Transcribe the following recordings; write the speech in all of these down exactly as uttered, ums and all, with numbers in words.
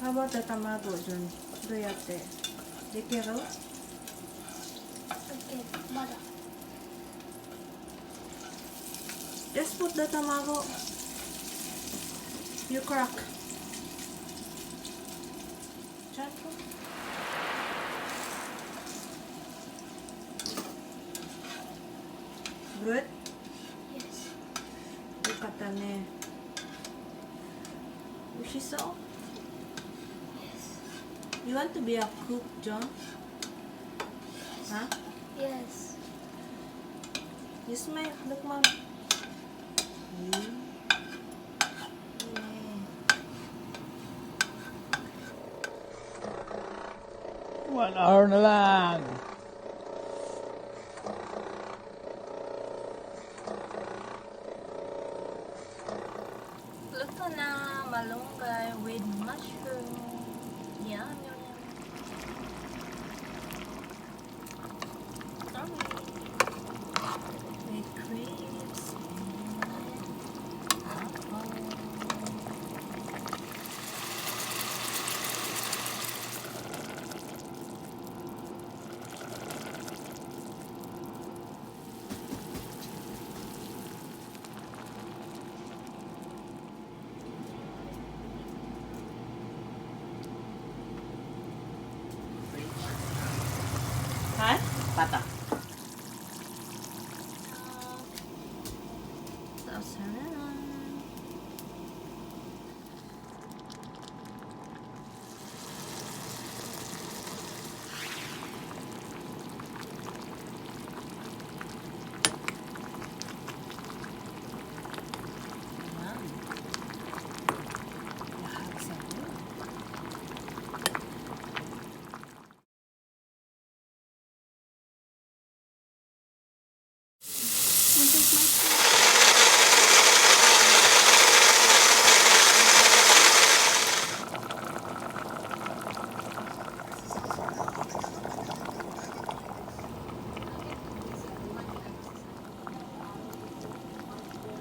How about the tamago, Jun? Do you have the, the kero? Okay, mother. Just put the tamago. You crack. Jun. Good? Yes. Look at the ne. Oishii so? Yes. You want to be a cook, Jun? Huh? Yes. You smile. Look, Mom. One hour na lang. Luto na malunggay with mushroom. Yum, yum, yum. Sorry. With crisps. Uh-oh. Ha? Pata. Sa usaran. Wow. Lahag sa ulo.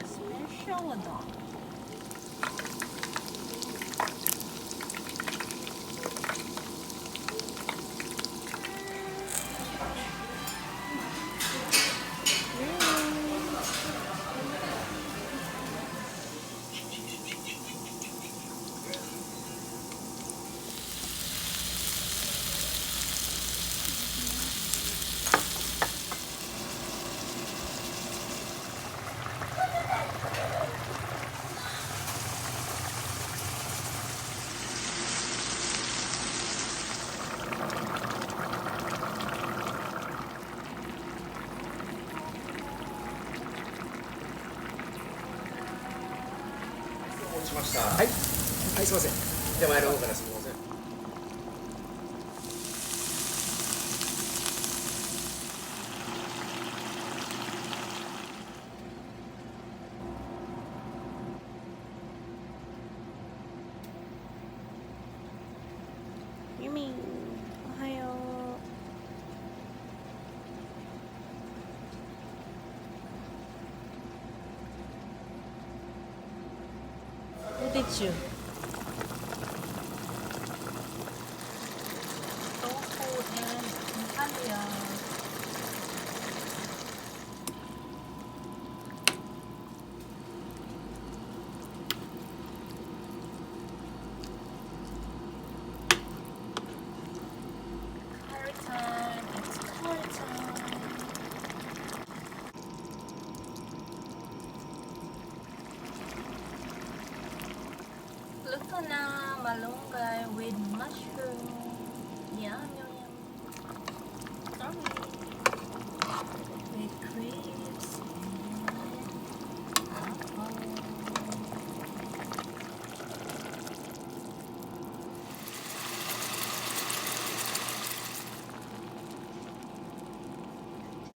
Special dog.はい。はい、すいません。手前の方からすみません。 Mimi, ohayo. Who teach you? Tofu and Italia. Curry time, it's curry time. Luto na malunggay with mushroom. Yum, yum,